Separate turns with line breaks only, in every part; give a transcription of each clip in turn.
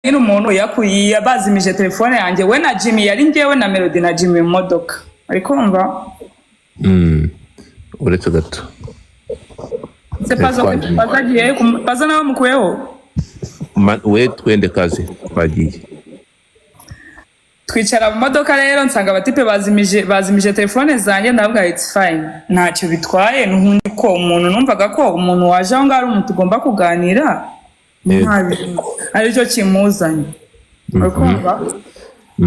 nyine umuntu yakuye bazimije telefone yanjye, we na Jimmy, yari njyewe na Melody na Jimmy mu modoka, ari kumva.
Uretse gato.
Se Pazo?
Twagiye.
Pazo agiye Pazo nawe mukuyeho.
We twende kazi, twagiye.
Twicara mu modoka rero, nsanga abatipe bazimije telefone zanjye. Ndavuga it's fine, ntacyo bitwaye. N'ubundi ko umuntu, numvaga ko umuntu waje aho ngaho ari umuntu tugomba kuganira, nta bintu aricyo kimuzanye, uri kumva?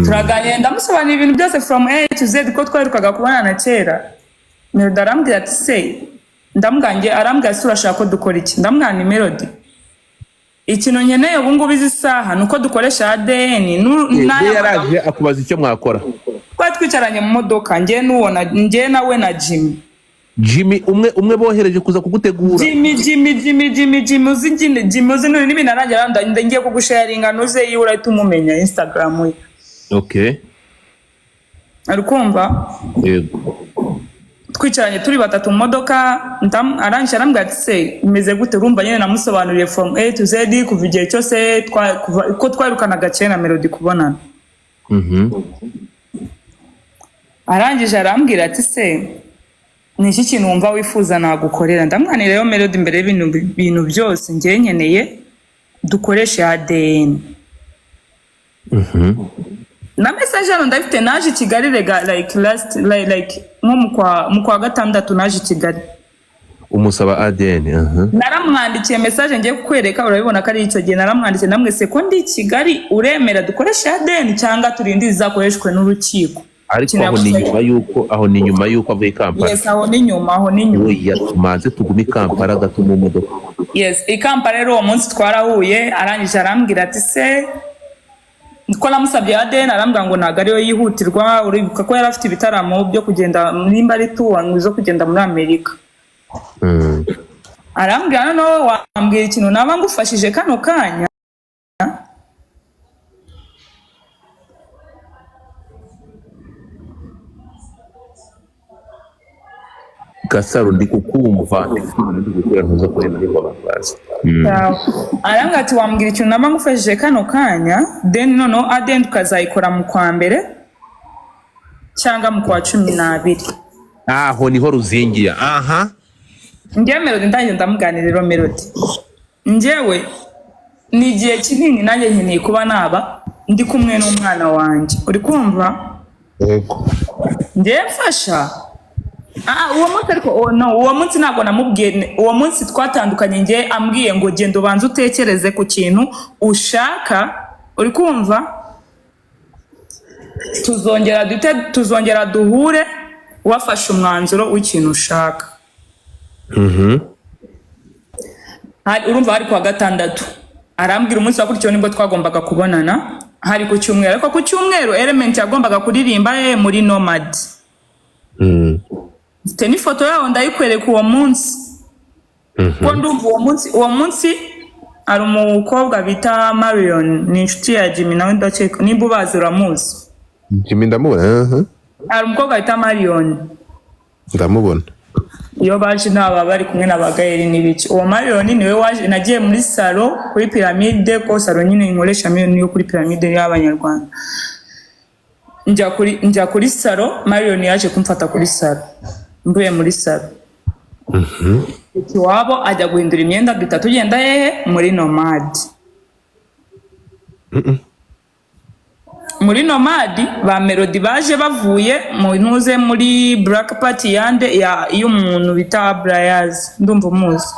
Turaganira, ndamusobanurira ibintu byose from A to Z, ko twaherukaga kubonana kera. Melody arambwira ati se, ndamubwira njye, arambwira se urashaka ko dukora iki? Ndamubwira ni Melody, ikintu nkeneye ubu ngubu izi saha ni uko dukoresha ADN
We
n'aya
yaraje akubaza icyo mwakora?
Twari twicaranye mu modoka, njye n'uwo na njye nawe na Jimmy.
Jimmy umwe umwe bohereje kuza kugutegura?
Jimmy, Jimmy, Jimmy, Jimmy, Jimmy uzi njye, Jimmy uzi none n'ibintu arangira ngiye kugusharinga nuze yiwe, urahita umumenya Instagram ye.
Okay.
Ari kumva?
Yego.
Twicaranye turi batatu mu modoka, arangije arambwira ati se bimeze gute? Urumva nyine namusobanuriye from A to Z, kuva igihe cyose ko twirukanaga kera na Melody kubonana. Arangije arambwira ati se ni iki kintu wumva wifuza nagukorera? Ndamwanira rero Melody, mbere y'ibintu bintu byose njye nkeneye dukoreshe ADN. Na message hano ndafite. Naje i Kigali rega, like last like nko mu kwa gatandatu naje i Kigali.
Umusaba ADN, aha.
Naramwandikiye message ngiye kukwereka, urabibona ko ari icyo gihe naramwandikiye namwe ko ndi i Kigali, uremera dukoreshe ADN cyangwa turinde izakoreshwe n'urukiko?
Ariko aho ni nyuma yuko, aho ni nyuma yuko avuye i Kampala?
Yes, aho ni nyuma, aho ni nyuma.
Oya, tumanze tugume i Kampala gato mu modoka.
Yes, i Kampala rero uwo munsi twarahuye, arangije arambwira ati se ko namusabye ADN, arambwira ngo ntabwo ariyo yihutirwa. Uribuka ko yari afite ibitaramo byo kugenda, nimba ari tour zo kugenda muri Amerika. Arambwira noneho wambwira ikintu naba ngufashije kano kanya?
Gasaro, ndi kukumva, ndi kukumva, ndi gukora ntuza kureba, ariko abantu bazi.
Arambwira ati wambwira ikintu naba ngufashije kano kanya, then noneho ADN tukazayikora mu kwa mbere cyangwa mu kwa 12.
Aho niho ruzingiye, aha.
Njyewe Melody ndangiye ndamuganira rero, Melody, njyewe ni igihe kinini nanjye nkeneye kuba naba ndi kumwe n'umwana wanjye, uri kumva?
Yego.
Njyewe mfasha. Ah, uwo munsi ariko, oh, no, uwo munsi ntabwo namubwiye. Uwo munsi twatandukanye njye ambwiye ngo genda ubanze utekereze ku kintu ushaka, uri kumva? Tuzongera dute, tuzongera duhure wafashe umwanzuro w'ikintu ushaka. Urumva hari kuwa gatandatu, arambwira umunsi wakurikiyeho nibwo twagombaga kubonana, hari ku cyumweru. Ariko ku cyumweru Element yagombaga kuririmba ye muri Nomad. Mfite n'ifoto yaho, ndayikwereka uwo munsi, ko ndumva uwo munsi hari umukobwa bita Marion, ni inshuti ya Jimmy nawe, ndakeka nimba ubazi uramuzi.
Jimmy ndamubona, aha.
Hari umukobwa bita Marion.
Ndamubona.
Iyo baje ntaba bari kumwe na ba Gael n'ibiki. Uwo Marion niwe waje, nagiye muri salon kuri Pyramide, ko salon nyine nkoresha niyo kuri Pyramide y'Abanyarwanda. Njya kuri salon, Marion yaje kumfata kuri salon, mvuye muri salon iwabo ajya guhindura imyenda, duhita tugenda hehe? Muri Nomad. Muri Nomad ba Melody baje bavuye mu ntuze, muri Black Party yande ya y'umuntu bita Briaz, ndumva umuzi.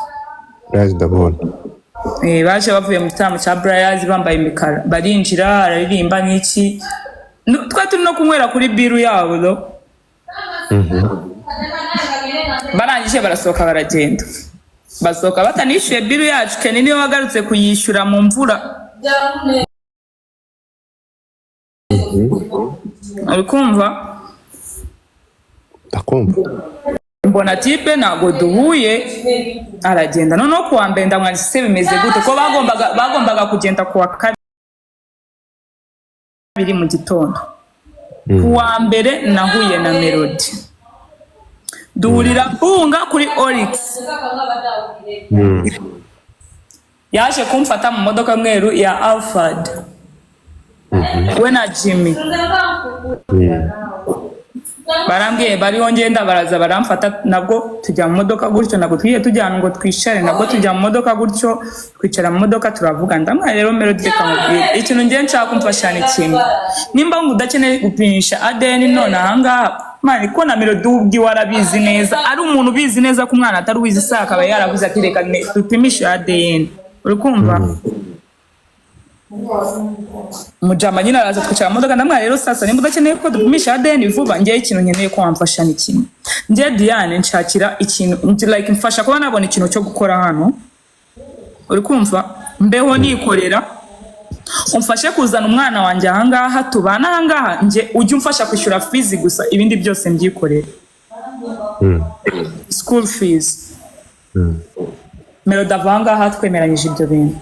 Yaje, ndamubona.
Baje bavuye mu gitaramo cya Briaz bambaye imikara, barinjira, araririmba n'iki. Twari turi no kunywera kuri biru yabo do. Barangije barasohoka baragenda, basohoka batanishyuye biru yacu. Kenny niwe wagarutse kuyishyura mu mvura, uri kumva?
Ndakumva.
Mbona type ntabwo duhuye, aragenda. Noneho kuwa mbere ndamwanditse se bimeze gute, ko bagombaga kugenda kuwa kabiri mu gitondo. Kuwa mbere nahuye na Melody, duhurira Bunga kuri Oryx. Yaje kumfata mu modoka mweru ya Alphard. We na Jimmy barambwiye bariho ngenda, baraza baramfata, nabwo tujya mu modoka gutyo. Ntabwo twigiye tujyana ngo twicare, nabwo tujya mu modoka gutyo, twicara mu modoka turavuga. Ndamwira: "Rero Melody, reka nkubwire ikintu ngiye nshaka kumfasha. Ni kimwe, nimba wumva udakeneye gupimisha ADN none ahangaha, man, ko na Melody ubwiwe arabizi neza, ari umuntu ubizi neza ko umwana atari uwizi isaha, akaba yaravuze ati reka dupimishe ADN." Uri kumva? Mujama nyine araza, twicara mu modoka. Ndamwira: "Rero sasa, nimba udakeneye ko dupimisha ADN vuba, ngewe ikintu nkeneye ko wamfasha ni kimwe. Ngewe Diane nshakira ikintu like mfasha kuba nabona ikintu cyo gukora hano, uri kumva, mbeho nikorera, umfashe kuzana umwana wanjye ahangaha, tubana ahangaha, nge ujye umfasha kwishyura fees gusa, ibindi byose mbyikorere, school fees." Melody ava ahangaha twemeranyije ibyo bintu,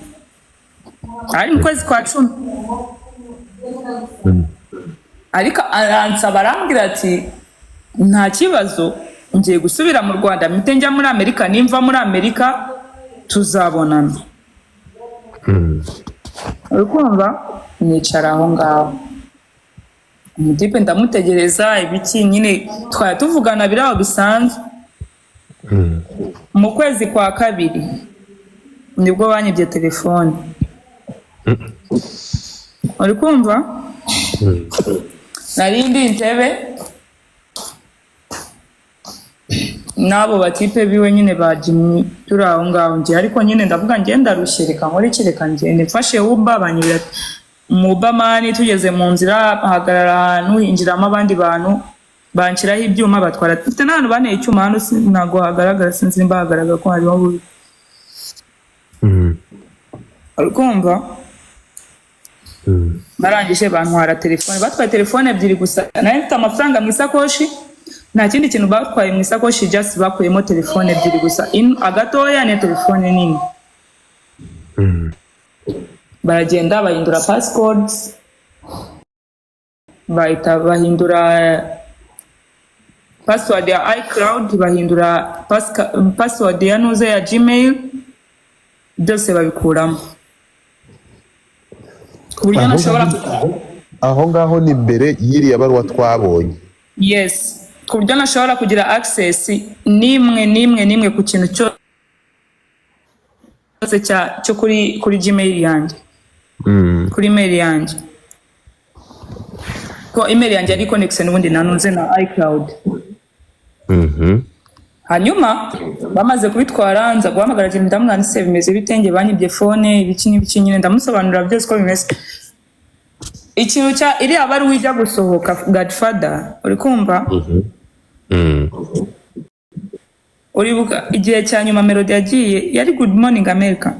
ari mu kwezi kwa 10. Ariko aransaba, arambwira ati nta kibazo, ngiye gusubira mu Rwanda, mpite njya muri Amerika, nimva muri Amerika tuzabonana. Uri kumva? Nicara aho ngaho, umutipe ndamutegereza, ibiki nyine, twari tuvugana biri aho bisanzwe. Mu kwezi kwa kabiri nibwo banyibye telefone. Uri kumva? Nari ndi Entebbe n'abo batipe biwe nyine ba Jimmy, turi aho ngaho njye, ariko nyine ndavuga njye ndarushye, reka nkore iki, reka ngende. Mfashe Uber, banyibira mu Uber, man. Tugeze mu nzira, hagarara ahantu, hinjiramo abandi bantu, banshyiraho ibyuma, batwara. Mfite n'ahantu banteye icyuma hano, ntabwo hagaragara, sinzi nimba hagaragara ko hariho bubi. Uri kumva? Barangije bantwara telefone, batwaye telefone ebyiri gusa. Nari mfite amafaranga mu isakoshi, nta kindi kintu batwaye mu isakoshi, just bakuyemo telefone ebyiri gusa, agatoya ni telefone nini. Baragenda bahindura passcodes, bahita bahindura password ya iCloud, bahindura password ya nuze ya Gmail, byose babikuramo ku buryo
Aho
nashobora
Aho ngaho ni mbere y'iriya baruwa twabonye?
Yes, ku buryo nashobora kugira access n'imwe n'imwe n'imwe ku kintu cyose cyo kuri Gmail yanjye, kuri email yanjye, ko email yanjye ari connection n'ubundi nanunze na iCloud. Hanyuma bamaze kubitwara, nza guhamagara Jimmy, ndamubwira: "Se bimeze bite? Njye banyibye phone, ibiki n'ibiki." Nyine ndamusobanurira byose uko bimeze. Ikintu cya iriya baruwa ijya gusohoka, Godfather, uri kumva? Uribuka igihe cya nyuma Melody yagiye yari Good Morning America?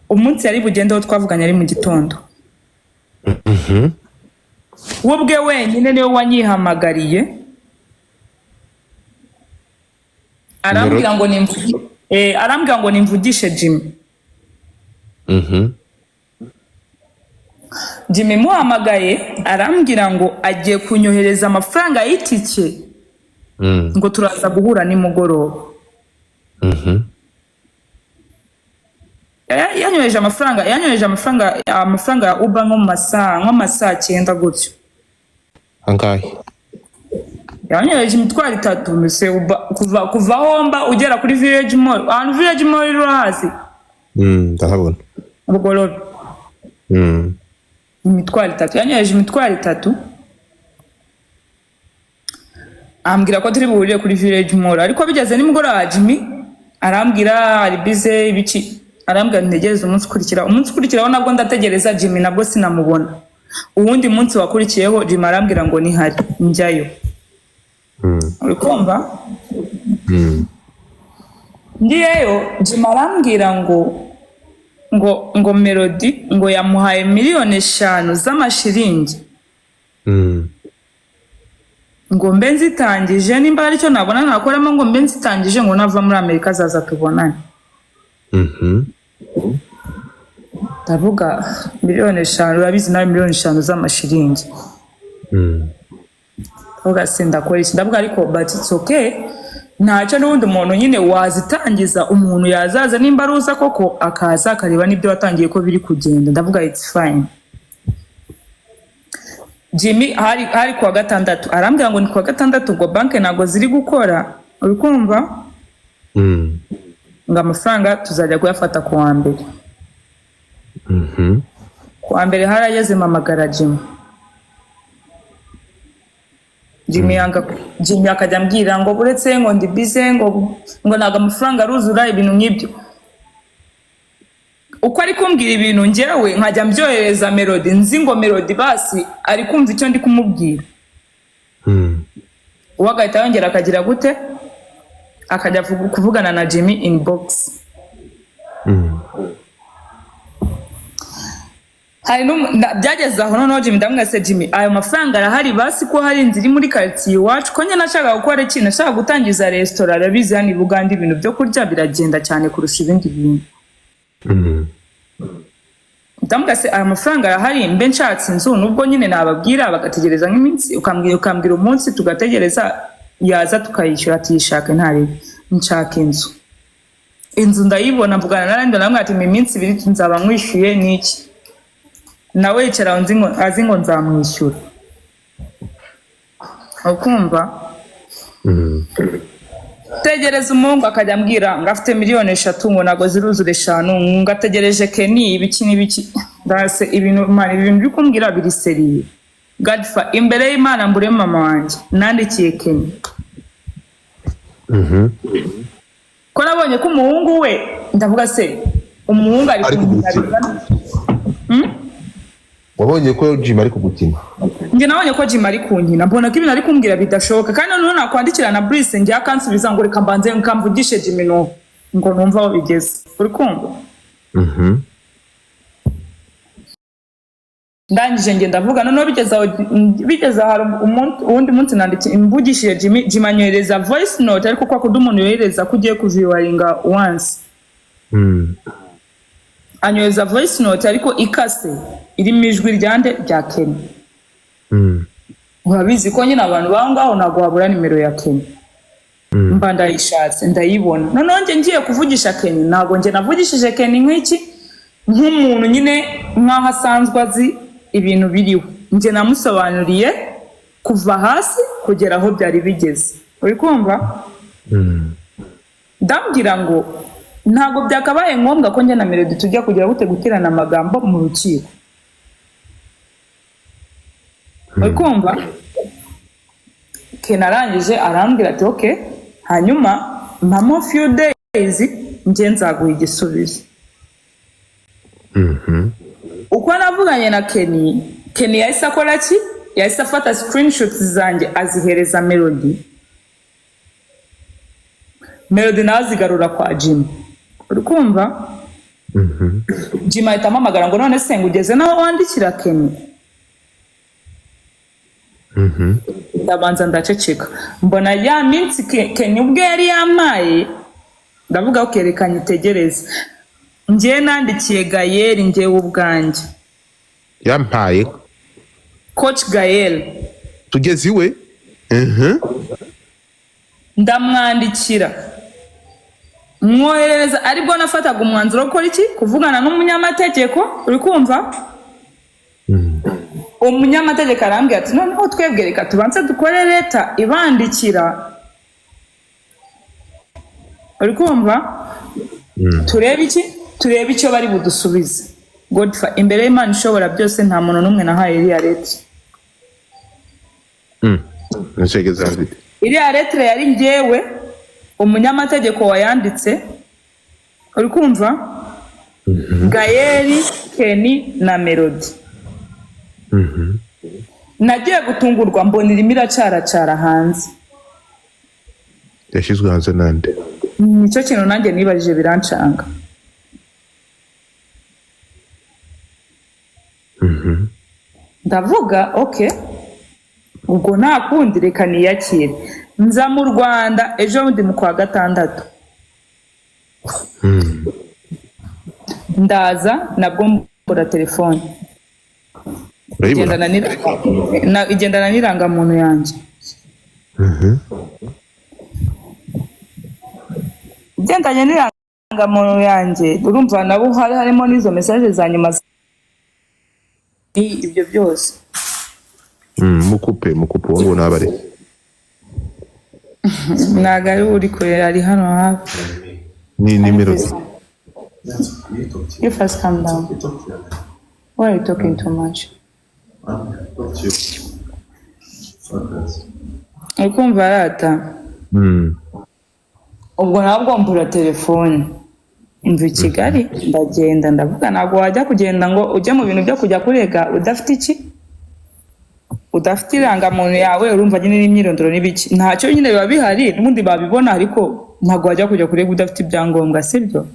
Umunsi yari bugendeho twavuganye ari mu gitondo. We ubwe wenyine niwe wanyihamagariye, arambwira ngo nimvugishe Jimmy. Jimmy muhamagaye, arambwira ngo agiye kunyohereza amafaranga y'itike, ngo turaza guhura nimugoroba. Yanyohereje amafaranga ya Uber nko mu masaha 9 gutyo.
Angahe?
Yanyohereje imitwaro itatu mbese. Uber kuva aho mba ugera kuri Village Mall, ahantu Village Mall iri urahazi?
Ndahabona.
Bugolobi. Imitwaro itatu, yanyohereje imitwaro itatu, ambwira ko turi buhurire kuri Village Mall. Ariko bigeze nimugoroba, Jimmy arambwira ari busy, ibiki, arambwira ntegereze umunsi ukurikira. Umunsi ukurikiraho nabwo ndategereza Jimmy, nabwo sinamubona. Uwundi munsi wakurikiyeho Jimmy arambwira ngo nihari, njyayo. Uri kumva? Ngiyeyo, Jimmy arambwira ngo Melody ngo yamuhaye miliyoni 5 z'amashiringi, ngo mbe nzitangije, nimba hari icyo nabona nakoramo, ngo mbe nzitangije, ngo nava muri Amerika azaza tubonane. Ndavuga miliyoni 5, urabizi nawe, miliyoni 5 z'amashiringi. Ndavuga se ndakora iki? Ndavuga ariko but it's okay. Ntacyo, n'ubundi umuntu nyine wazitangiza, umuntu yazaza nimba aruza koko, akaza akareba n'ibyo watangiye ko biri kugenda. Ndavuga it's fine. Jimmy hari kuwa gatandatu, arambwira ngo ni kuwa gatandatu, ngo banki ntabwo ziri gukora, uri kumva, ngo amafaranga tuzajya kuyafata ku wa mbere. Ku wa mbere harageze, mpamagara Jimmy. Jimmy yanga. Jimmy akajya ambwira ngo uretse ngo ndi busy, ngo ntabwo amafaranga aruzura, ibintu nk'ibyo. Uko ari kumbwira ibintu, njyewe nkajya mbyohereza Melody, nzi ngo Melody basi ari kumva icyo ndi kumubwira. Uwo agahita yongera akagira gute, akajya kuvugana na Jimmy inbox. Hari byageze aho noneho Jimmy ndamubwira: "Se Jimmy, ayo mafaranga arahari basi, ko hari inzu iri muri karitsiye iwacu?" Ko njye nashakaga gukora iki? Nashakaga gutangiza resitora. Arabizi, hano i Bugande ibintu byo kurya biragenda cyane kurusha ibindi bintu. Ndamubwira: "Se aya mafaranga arahari, mbe nshatse inzu, nubwo nyine nababwira bagategereza nk'iminsi, ukambwira umunsi tugategereza, yaza tukayishyura." Ati: "Yishake ntaribi." Nshaka inzu, inzu ndayibona, mvugana na landlord, namwe ati: "Mu minsi 2 nzaba nkwishyuye." N'iki, nawe yicara aho, nzi ngo azi ngo nzamwishyura, ukumva. Tegereza, umuhungu akajya ambwira ngo afite miliyoni 3, ngo ntabwo ziruzura 5, ngo ategereje Kenny, ibiki n'ibiki. Ndase ibintu, man, ibintu biri kumbwira biri sérieux. Godfa, imbere y'Imana, mbure mama wanjye, nandikiye Kenny ko nabonye ko umuhungu we, ndavuga se umuhungu ari
Ari
kumbwira
kugukina. Wabonye ko Jim ari kugukina?
Njye nabonye ko Jim ari kunkina, mbona ko ibintu ari kumbwira bidashoboka. Kandi noneho nakwandikira na Bruce, njye akansubiza ngo reka mbanze nkamvugishe Jimmy, no ngo numve aho bigeze, uri kumva? Ndangije njye ndavuga, noneho bigeze aho hari uwundi munsi nandikiye, mvugishije Jimmy, Jimmy anyohereza voice note, ariko kwa kundi umuntu yohereza ko ugiye kuviewinga once, anyohereza voice note ariko ikase, irimo ijwi ryande? Rya Kenny. Urabizi ko nyine abantu baho ngaho ntabwo wabura nimero ya Kenny. Mba ndayishatse, ndayibona. Noneho njye ngiye kuvugisha Kenny, ntabwo njye navugishije Kenny nk'iki, nk'umuntu nyine nk'aho asanzwe azi ibintu biriho. Njye namusobanuriye kuva hasi kugera aho byari bigeze, uri kumva? Ndambwira ngo ntabwo byakabaye ngombwa ko njye na Melody tujya kugira gute, guterana amagambo mu rukiko, uri kumva? Ken arangije arambwira ati: "Ok, hanyuma mpamo few days, njye nzaguha igisubizo." Uko navuganye na Kenny, Kenny yahise akora ki? Yahise afata screenshots zanjye azihereza Melody. Melody nawe azigarura kwa Jimmy, uri kumva? Jimmy ahita ampamagara ngo: "None se ngo ugeze naho wandikira Kenny?" Ndabanza ndaceceka, mbona ya minsi Kenny ubwe yari yampaye, ndavuga ko reka nyitegereze. Njye nandikiye Gael, njyewe ubwanjye.
Yampaye.
Coach Gael.
Tugeze iwe.
Ndamwandikira, mwoherereza, aribwo nafataga umwanzuro wo gukora iki? Kuvugana n'umunyamategeko, uri kumva? Umunyamategeko arambwira ati: "Noneho twebwe reka tubanze dukore letter ibandikira, uri kumva, turebe iki, turebe icyo bari budusubize." Godfa, imbere y'Imana ishobora byose, nta muntu n'umwe nahaye iriya letter.
Nshegeza mfite.
Iriya lettre yari njyewe, umunyamategeko wayanditse, uri kumva, Gael, Kenny na Melody. Nagiye gutungurwa mbona irimo iracaracara hanze.
Yashyizwe hanze nande?
Nicyo kintu nanjye nibajije, birancanga. Ndavuga ok, ubwo nta kundi, reka niyakire. Nza mu Rwanda ejo bundi mu kwa gatandatu, ndaza nabwo mbura telefone.
Urayibura?
Igendana n'irangamuntu yanjye. Ibigendanye n'irangamuntu yanjye, urumva nabo hari harimo n'izo message za nyuma, ibyo byose.
Mukupe, mukupe uwo nguwo nabare.
Ntabwo ari uri kure, ari hano hafi.
Ni nimero.
You first calm down. Why are you talking too much?
Talk to you.
Uri kumva arata? Ubwo nabwo mbura telefone, mva i Kigali ndagenda, ndavuga ntabwo wajya kugenda ngo ujye mu bintu byo kujya kurega udafite iki, udafite irangamuntu yawe. Urumva nyine n'imyirondoro n'ibiki, ntacyo nyine biba bihari, n'ubundi babibona, ariko ntabwo wajya kujya kurega udafite ibyangombwa, sibyo?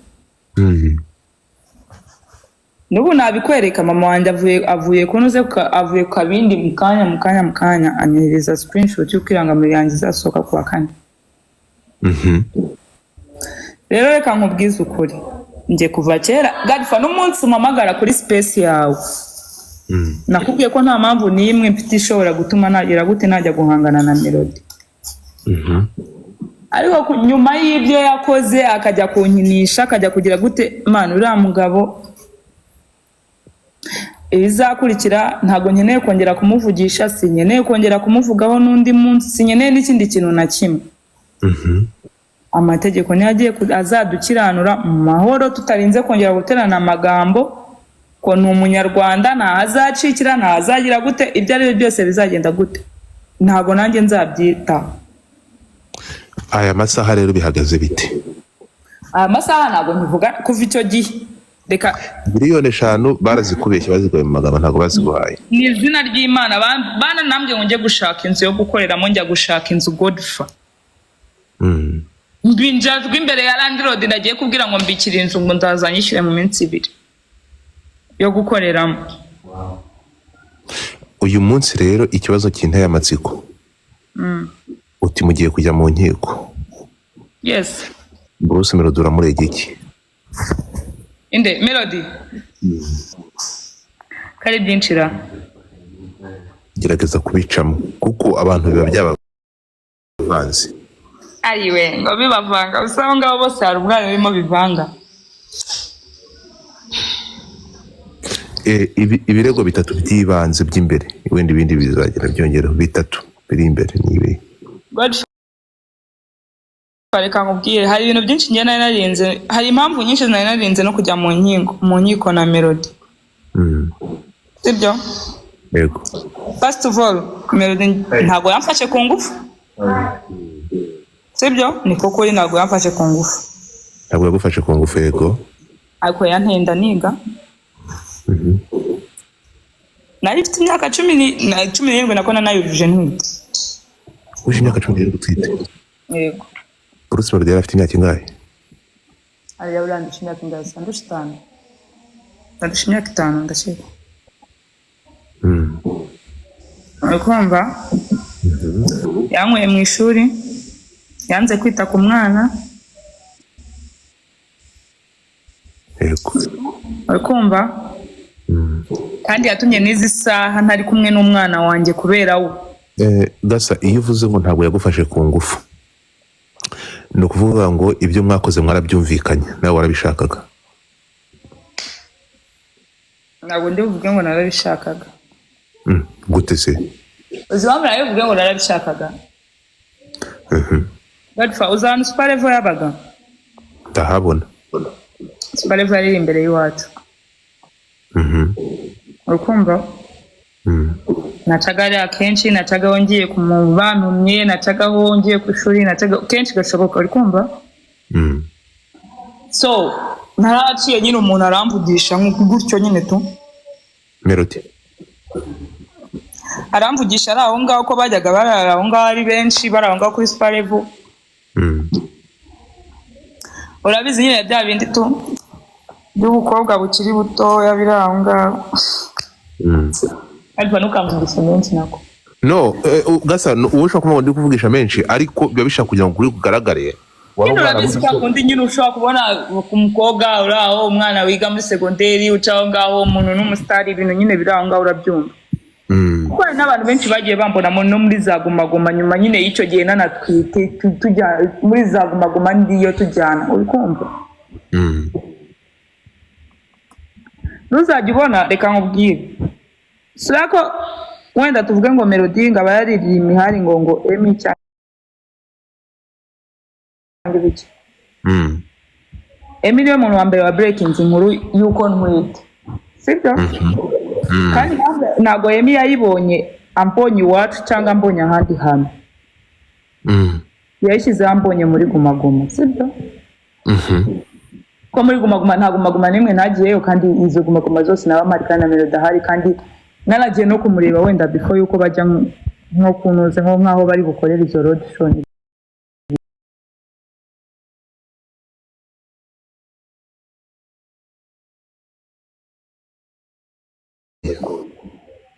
N'ubu nabikwereka. Mama wanjye avuye kunoze, avuye ku kabindi mu kanya anyohereza screenshot y'uko irangamuntu yanjye izasohoka ku wa kane. Rero reka nkubwize ukuri, njye kuva kera, Godfa, n'umunsi umpamagara kuri space yawe, nakubwiye ko nta mpamvu n'imwe mfite ishobora gutuma nagera gute najya guhangana na Melody. Ariko nyuma y'ibyo yakoze, akajya kunkinisha, akajya kugira gute, man, uriya mugabo ibizakurikira ntabwo nkeneye kongera kumuvugisha, sinkeneye kongera kumuvugaho n'undi munsi, sinkeneye n'ikindi kintu na kimwe. Amategeko niyo agiye azadukiranura mu mahoro, tutarinze kongera guterana amagambo, ko ni umunyarwanda, ntahazacikira, ntahazagira gute, ibyo ari byo byose bizagenda gute, ntabwo nanjye nzabyitaho.
Aya masaha rero bihagaze bite?
Aya masaha ntabwo nkivuga kuva icyo gihe, reka.
5 miliyoni barazikubeshye, baziguhaye mu magambo, ntabwo baziguhaye.
Ni izina ry'Imana, bana nambwe ngo njye gushaka inzu yo gukoreramo, njya gushaka inzu, Godfa, mbinjajwe imbere ya landlord, nagiye kubwira ngo mbikire inzu, ngo ndaza nyishyure mu minsi 2 yo gukoreramo.
Uyu munsi rero ikibazo kinteye amatsiko, uti mugiye kujya mu nkiko?
Yes.
Bruce Melody uramurega iki?
Inde? Melody kari byinshira.
Gerageza kubicamo kuko abantu biba byabavanze.
Ayiwe, ngo bibavanga? Gusa abo ngabo bose hari umwana urimo bivanga.
Ibirego bitatu by'ibanze by'imbere, wenda ibindi bizagera byongeraho, bitatu biri imbere ni ibi?
Godfrey, reka nkubwire, hari ibintu byinshi njye nari narinze, hari impamvu nyinshi nari narinze no kujya mu nkiko na Melody. Sibyo?
Yego.
First of all, Melody ntabwo yamfashe ku ngufu, sibyo? Niko kuri, ntabwo yamfashe ku ngufu.
Ntabwo yagufashe ku ngufu, yego.
Ariko yantenda niga, nari mfite imyaka 17, nako nanayujuje ntwite.
Uje imyaka 17 utwite?
Yego.
Bruce Melody yari afite imyaka ingahe?
Ariya urandusha imyaka ingahe? Andusha 5, andusha imyaka 5 ndakeka. Uri kumva, yanyweye mu ishuri, yanze kwita ku mwana.
Yego.
Uri kumva, kandi yatumye n'izi saha ntari kumwe n'umwana wanjye kubera we.
Gasa, iyo uvuze ngo ntabwo yagufashe ku ngufu, ni ukuvuga ngo ibyo mwakoze mwarabyumvikanye, nawe warabishakaga?
Ntabwo ndi buvuge ngo narabishakaga.
Gute se?
Uzi impamvu nawe buvuge ngo narabishakaga? Godfa, uzi ahantu Super Level yabaga?
Ndahabona.
Super Level yari iri imbere y'iwacu. Uri kumva? Nacaga hariya kenshi, nacagaho ngiye ku bantumye, nacagaho ngiye ku ishuri, nacaga kenshi gashoboka, uri kumva? So naraciye nyine, umuntu aramvugisha nk'uku gutyo nyine tu.
Melody?
Aramvugisha ari aho ngaho, ko bajyaga barara aho ngaho ari benshi, bari aho ngaho kuri Super Level. Urabizi nyine bya bindi tu by'ubukobwa bukiri butoya biri aho ngaho. Ariko ntukamvugishe menshi nako.
No, Gasa, no, wowe ushobora kuvuga ngo ndi kuvugisha menshi, ariko biba bishaka kugira ngo ukuri kugaragare. Waba
Nyine urabizi
waravuze
kwa kundi nyine ushobora kubona ku mukobwa uri aho, umwana wiga muri segonderi uca aho ngaho, umuntu n'umusitari, ibintu nyine biri aho ngaho, urabyumva. Kuko hari n'abantu benshi bagiye bambona no muri za Guma Guma nyuma nyine y'icyo gihe, nanatwite, tujya muri za Guma Guma, ndiyo tujyana, uri kumva? Ntuzajya ubona, reka nkubwire, si ko wenda tuvuge ngo Melody ngo aba yaririye imihari ngo Emmy cyangwa ibiki. Emmy niwe muntu wa mbere wa breaking inkuru y'uko ntwite, sibyo? Kandi ntabwo Emmy yayibonye ambonye iwacu cyangwa ambonye ahandi hantu. Yayishyizeho ambonye muri Guma Guma, sibyo? Ko muri Guma Guma nta Guma Guma n'imwe ntagiyeyo, kandi izo Guma Guma zose naba mpari, kandi na Melody ahari, kandi nanagiye no kumureba wenda before yuko bajya nko kunuze, nko nk'aho bari bukorere izo road show.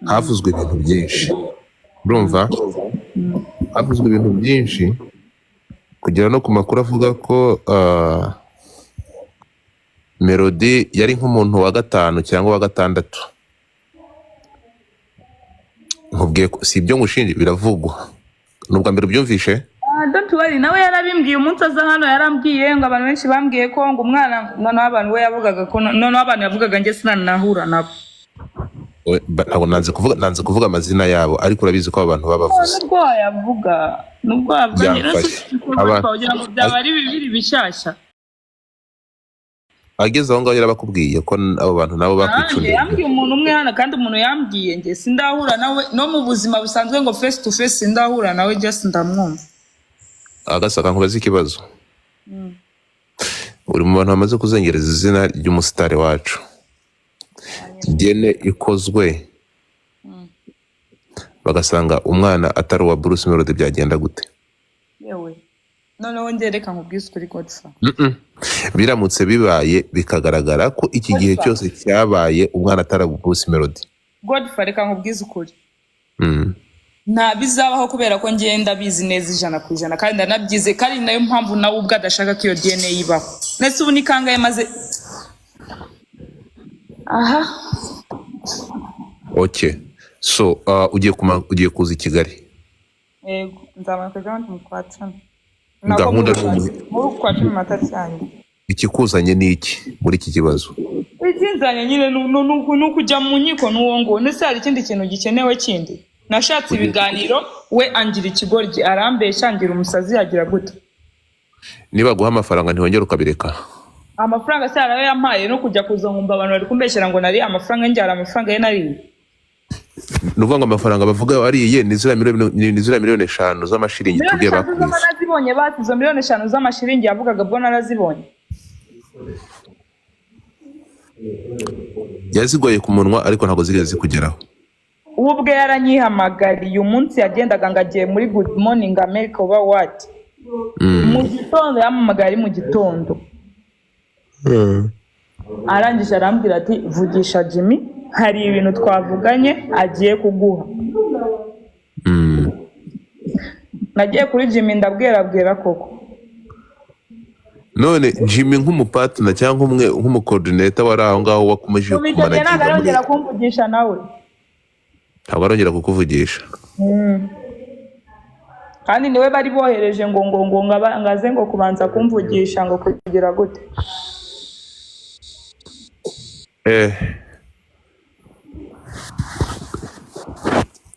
Havuzwe ibintu byinshi, urumva, havuzwe ibintu byinshi kugera no ku makuru avuga ko Melody yari nk'umuntu wa gatanu cyangwa wa gatandatu. Nkubwiye ko si ibyo ngushinja, biravugwa. Ni ubwa mbere ubyumvishe?
Ah, don't worry, nawe yarabimbwiye umunsi aza hano. Yarambwiye ngo abantu benshi bambwiye ko ngo umwana, noneho abantu we yavugaga ko, noneho abantu yavugaga njye sinanahura nabo.
Ntabwo nanze kuvuga amazina yabo, ariko urabizi ko abo bantu babavuze.
Nubwo wayavuga, nubwo wavuga njye
Byamfashe.
kugira ngo byaba ari bibiri bishyashya.
Ageze aho ngaho yarabakubwiye ko abo bantu nabo
Nanjye
bakwicundiye?
Yambwiye umuntu umwe hano, kandi umuntu yambwiye njye sindahura nawe no mu buzima busanzwe, ngo face to face sindahura nawe, just ndamwumva.
Agasaka, nkubaze ikibazo. Uri mu bantu bamaze kuzengereza izina ry'umusitari wacu. DNA ikozwe bagasanga umwana atari uwa Bruce Melody, byagenda gute?
Yewe, noneho njye reka nkubwize ukuri, Godfa.
Biramutse bibaye, bikagaragara ko iki gihe
Godfa.
cyose cyabaye umwana atari uwa Bruce Melody.
Godfa, reka nkubwize ukuri. Nta bizabaho, kubera ko ngenda bizi neza 100%, kandi ndanabyize, kandi nayo mpamvu nawe ubwo adashaka ko iyo DNA ibaho. Ndetse ubu ni kangahe maze aha?
Okay, so ugiye kuza i Kigali?
Yego, nzamanuka ejo bundi mu kwa 10.
Gahunda ni
Muri uku kwa 10, matariki yanjye.
Ikikuzanye ni iki muri iki kibazo?
Ikinzanye nyine ni ukujya mu nkiko n'uwo nguwo. Ndetse hari ikindi kintu gikenewe kindi? Nashatse ibiganiro, we angira ikigoryi, arambeshya, angira umusazi, yagira gute.
Niba guha amafaranga ntiwongera ukabireka?
Amafaranga se arayo yampaye? No kujya kuza nkumva abantu bari kumbeshyera ngo nari amafaranga njye, hari amafaranga ye nariye?
Ni ukuvuga ngo amafaranga bavuga wariye ni ziriya miliyoni 5 z'amashiringi
Miliyoni
tubwiye
5
bakwize.
Narazibonye basi? Izo miliyoni 5 z'amashiringi yavugaga bwo narazibonye?
Yazigoye ku munwa, ariko ntabwo zigeze zikugeraho.
We ubwe yaranyihamagariye umunsi yagendaga ngo agiye muri Good Morning America oba what. Mu gitondo yampamagaye, ari mu gitondo, arangije arambwira ati: "Vugisha Jimmy, hari ibintu twavuganye agiye kuguha." Nagiye kuri Jimmy, ndabwira bwira koko.
None Jimmy nk'umupartner cyangwa umwe nk'umucoordinator wari aho ngaho wakomeje
Kuva icyo gihe ntabwo
kumanaginga muri
arongera kumvugisha nawe.
Ntabwo arongera kukuvugisha?
Kandi niwe bari bohereje ngo aze ngo kubanza kumvugisha, ngo kugira gute.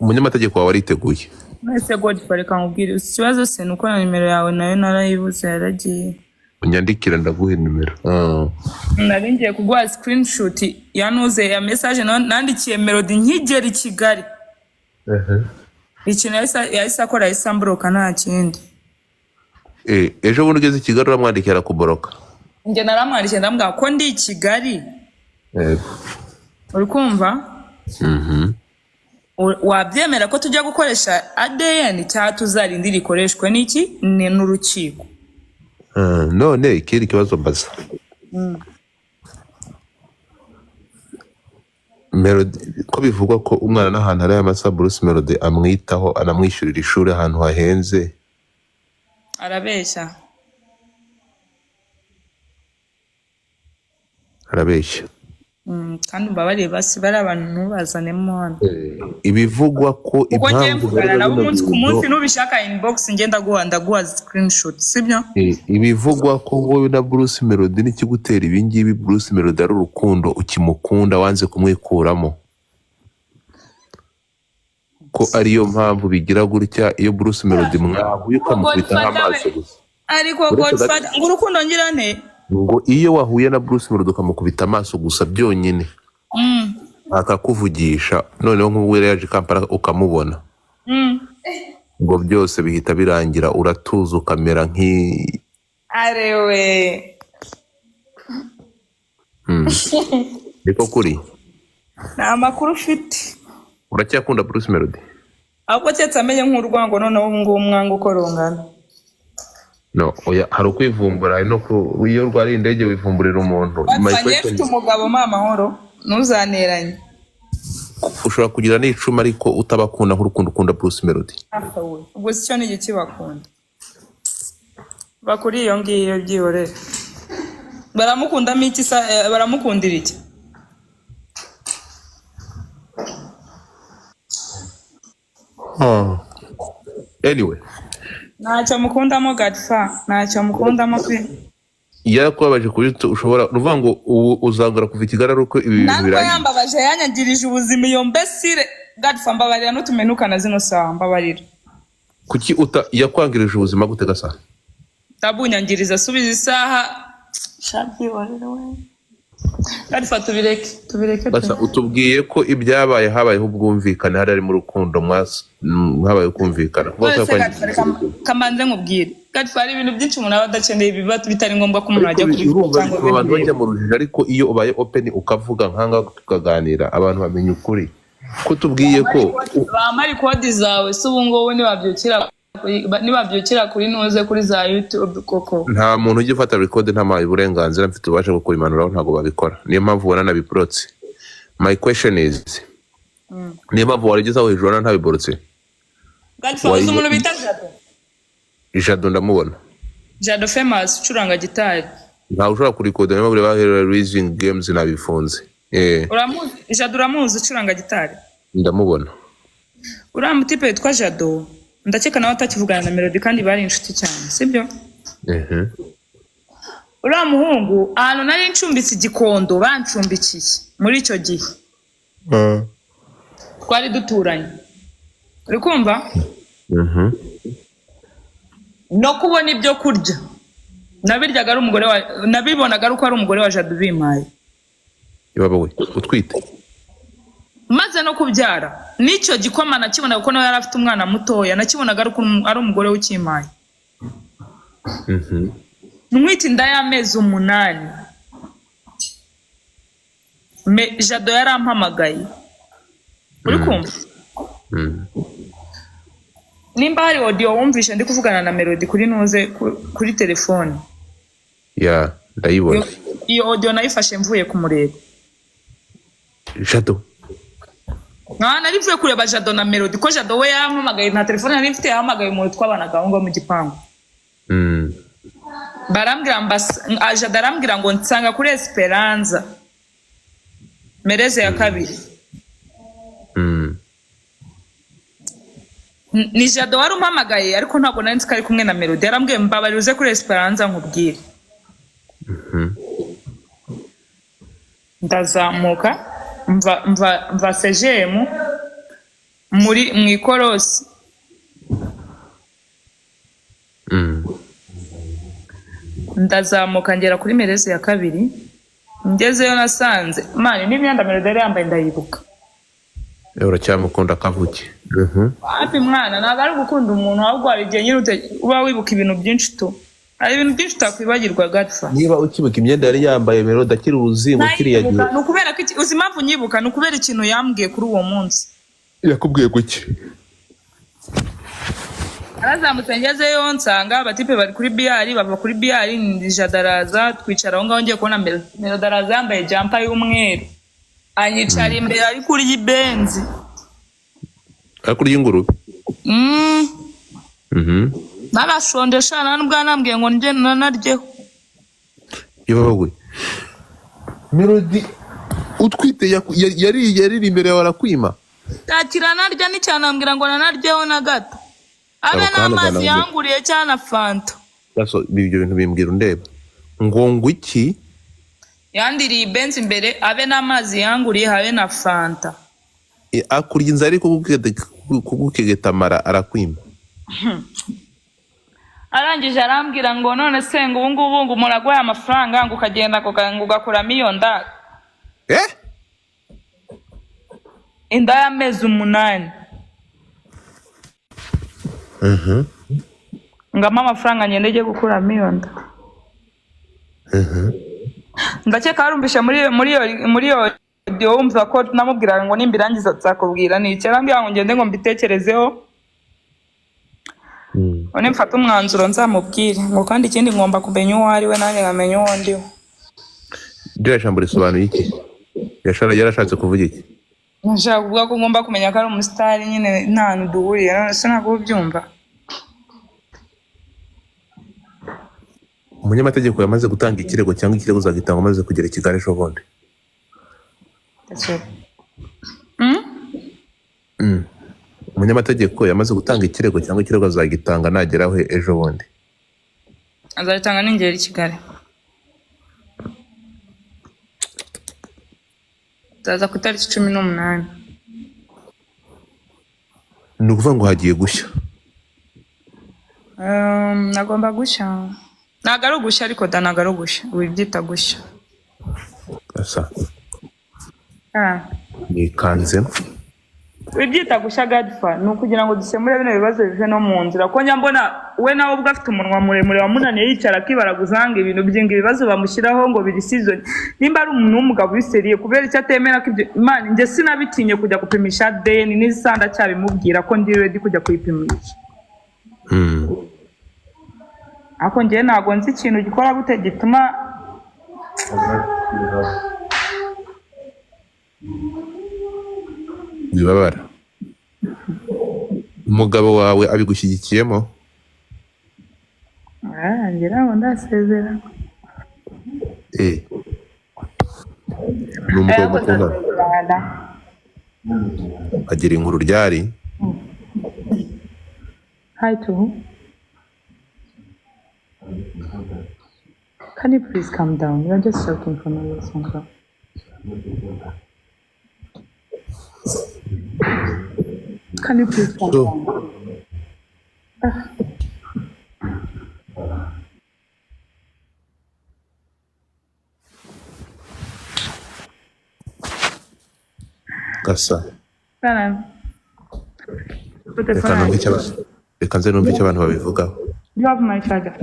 Umunyamategeko wawe ariteguye.
Mwese Godfrey, reka nkubwire ikibazo se ni uko na nimero yawe nayo narayibuze, yaragiye.
Unyandikira ndaguha nimero.
Nari ngiye kuguha screenshot ya nuze ya message nandikiye Melody nkigera i Kigali. Ikintu yahise akora, yahise ambloka, nta kindi.
Ejo bundi ugeze i Kigali uramwandikira kubloka?
Njye naramwandikiye, ndamubwira ko ndi i Kigali. Uri kumva?
Mhm.
Wabyemera ko tujya gukoresha ADN cyangwa tuzarindira ikoreshwe n'iki, ni n'urukiko?
None ikindi kibazo mbaza Melody, ko bivugwa ko umwana n'ahantu hari amasaha Bruce Melody amwitaho, anamwishyurira ishuri ahantu hahenze?
Arabeshya.
Arabeshya?
Kandi umbabarire basi bari abantu ntubazanemo hano.
Ibivugwa ko
Kuko ngiye
impamvu
mvugana
ugarura
nabo
bino
umunsi ku
bintu
munsi, nubishaka inbox njye ndaguha screenshot, sibyo?
Ibivugwa ko wowe na Bruce Melody n'ikigutera ibingibi, Bruce Melody ari urukundo ukimukunda, wanze kumwikuramo, ko ariyo mpamvu bigira gutya. Iyo Bruce Melody mwahuye ukamukubitaho
Godfather
amaso
we.
gusa.
Ariko
Uretse gato.
Godfather, ngo urukundo ngira nte?
Ngo iyo wahuye na Bruce Melody ukamukubita amaso gusa byonyine, akakuvugisha, noneho nk'ubwo yari yaje i Kampala ukamubona, ngo byose bihita birangira, uratuza ukamera nk'i
Arewe.
Niko kuri?
Nta makuru ufite.
Uracyakunda Bruce Melody?
Ahubwo keretse amenye nk'urwango, noneho ubu ngubu umwanga uko rungana.
No, oya, hari ukwivumbura, hari no ku iyo urwariye indege wivumburira umuntu. My
Bapfa, njye
question
mfite umugabo, mpa amahoro, ntuzanteranye.
Ushobora kugira n'icumi ariko utabakunda nk'urukundo ukunda Bruce Melody.
Ubwo si cyo ni igiki bakunda bakuri iyo ngiyo? Byihorere, baramukundamo iki baramukundira iki?
Anyway.
Ntacyo mukundamo, Godfa, ntacyo mukundamo pe.
Yarakubabaje ku buryo ushobora ni ukuvuga ngo ubu uzangara kuva i Kigali ari uko ibi bintu
Ntabwo
birangiye?
Yambabaje, yanyangirije ubuzima iyo mbesire. Godfa, mbabarira, n'utumenukana zino saha, mbabarira.
Kuki uta yakwangirije ubuzima gute gasa?
Ndabunyangiriza, subiza isaha. Shabyihorere we, Godfa, tubireke, tubireke pe.
Gasa, utubwiye ko ibyabaye habayeho ubwumvikane, hari harimo urukundo, habayeho kumvikana. Kuvuga ko
Wese
yakwangirije
Godfa, reka
ubuzima.
kamanze nkubwire, Godfa, hari ibintu byinshi umuntu aba adakeneye, biba bitari ngombwa ko umuntu
Ariko
ajya kubivuga
urumva
cyangwa
bituma abantu
abireba.
bajya mu rujijo, ariko iyo ubaye open ukavuga nkanga tukaganira, abantu bamenya ukuri ko tubwiye ko
Bampa record zawe se ubu ngubu, nibabyukira kuri nuze kuri za YouTube koko?
Nta muntu ujya ufata record ntamuhaye uburenganzira. Mfite ububasha bwo kubimanuraho, ntabwo babikora. Niyo mpamvu ubona nabiborotse. My question is, niyo mpamvu warigeze aho hejuru ubona ntabiborotse.
Godfa, uzi umuntu bita Jado?
Jado ndamubona.
Jado Famous ucuranga gitari.
Ntawe ushobora kurikodera, niyo mpamvu reba Rising Games nabifunze.
Uramuzi Jado? Uramuzi ucuranga gitari?
Ndamubona.
Uriya mutipe witwa Jado, ndakeka nawe atakivugana na Melody kandi bari inshuti cyane, sibyo?
Mhm.
Uriya muhungu, ahantu nari ncumbitse i Gikondo bancumbikiye muri icyo gihe, twari duturanye, uri kumva?
Mhm.
No kubona ibyo kurya nabiryaga ari umugore wa, nabibonaga ari uko ari umugore wa Jado ubimpaye.
Ibaba we, utwite?
Maze no kubyara, n'icyo gikoma nakibonaga kuko nawe yari afite umwana mutoya, nakibonaga ari uko ari umugore we ukimpaye. Ntwite inda y'amezi 8, Jado yarampamagaye, uri kumva?
Mm.
Nimba hari audio wumvishe ndi kuvugana na Melody kuri nuze kuri telefone.
Ya, ndayibona.
Iyo audio nayifashe mvuye kumureba.
Jado?
Nka nari mvuye kureba Jado na Melody, ko Jado we yampamagaye, nta telefone nari mfite, yahamagaye umuntu twabanaga aho ngaho mu gipangu. Barambwira Jado arambwira ngo nsanga kuri Esperanza Mereze ya kabiri. Ni Jado wari umpamagaye, ariko ntabwo nari nzi ko ari kumwe na Melody. Yarambwiye, mbabarira uze kuri Esperanza nkubwire. Ndazamuka mva sejemu muri mu ikorosi. Ndazamuka ngera kuri Mereze ya kabiri, ngezeyo nasanze mani n'imyenda Melody yari yambaye ndayibuka.
Uracyamukunda kavuke?
Hafi mwana, ntabwo ari ugukunda umuntu, ahubwo hari igihe nyine uba wibuka ibintu byinshi tu, hari ibintu byinshi utakwibagirwa, Godfa.
Niba ukibuka imyenda yari yambaye Melody akiri uruzingo kiriya gihe.
Nayibuka, ni ukubera ko uzi impamvu nyibuka? Ni ukubera ikintu yambwiye kuri uwo munsi.
Yakubwiye guki?
Narazamutse ngezeyo nsanga abatipe bari kuri biyari, bava kuri biyari Jado araza, twicara aho ngaho, ngiye kubona Melody araza yambaye jampa y'umweru, anyicara imbere ari kurya ibenzi.
Ari kurya ingurube?
Narashonje sha, nta nubwo yanambwiye ngo njye nanaryeho.
Ibaba we, Melody. Utwite, yari imbere yawe arakwima?
Ntakira narya n'icyanambwira ngo nanaryeho na gato, abe
Abo kana
n'amazi
bana-
yanguriye cyangwa na fanta.
Gaso, ibyo bintu bimbwira undeba ngo iki?
Yandiriye ibenzi imbere, abe n'amazi yanguriye, habe na fanta.
E, akurya inzara ari kugukegeta amara arakwima.
Arangije arambwira ngo none se ngo ubu ngubu ngo umuntu aguhaye amafaranga ngo ukagenda ngo ugakuramo iyo nda.
Eh.
Inda y'amezi 8. Ngamo amafaranga ngende njye gukuramo iyo nda. Ndakeka warumvishe muri iyo audio, wumva ko namubwiraga ngo nimbirangiza nzakubwira. Ni iki? Arambwira ngo ngende ngo mbitekerezeho, none mfate umwanzuro nzamubwire, ngo kandi ikindi ngomba kumenya uwo ari we, nanjye nkamenya uwo ndi we.
Ririya jambo risobanuye iki? Yarashatse kuvuga iki?
Nashaka kuvuga ko ngomba kumenya ko ari umusitari nyine, nta hantu duhuriye. None se ntabwo ubyumva?
Umunyamategeko yamaze gutanga ikirego cyangwa ikirego uzagitanga umaze kugera i Kigali ejo bundi?
That's it.
Umunyamategeko yamaze gutanga ikirego cyangwa ikirego azagitanga nageraho ejo bundi?
Azabitanga ningera i Kigali. Nzaza ku itariki 18.
Ni ukuvuga ngo hagiye gushya.
Nagomba gushya, ntabwo ari ugushya ariko da, ntabwo ari ugushya, wibyita gushya.
Asa.
Ah.
Nikanzemo.
Wibyita gushya, Godfa, ni ukugira ngo dukemure bino bibazo bive no mu nzira, ko njya mbona we nawe ubwo afite umunwa muremure wamunaniye, yicara akibaraguza ngo ibintu bye, ngo ibibazo bamushyiraho ngo biri season. Nimba ari umuntu w'umugabo uri sérieux, kubera icyo atemera ko ibyo? Imana, njye sinabitinye kujya gupimisha ADN, n'isaha ndacyabimubwira ko ndi ready kujya kuyipimisha. Ariko njyewe ntabwo nzi ikintu gikora gute gituma
Wibabara. Umugabo wawe abigushyigikiyemo?
Ah, njye ntabwo ndasezera.
Eh, ni umugabo
Ariko
mukundana?
ndasezerana.
Agira inkuru ryari?
Hi to who? Can you please calm down? You're just shouting for no reason, bro. Can you please calm
So-
down? Ah.
Gasa.
Salam.
Reka numve icyo reka nze numve icyo abantu babivugaho.
You have my charger.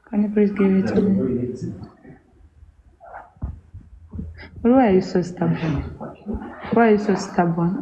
Can you please give it to me? Why are you so stubborn? Why are you so stubborn?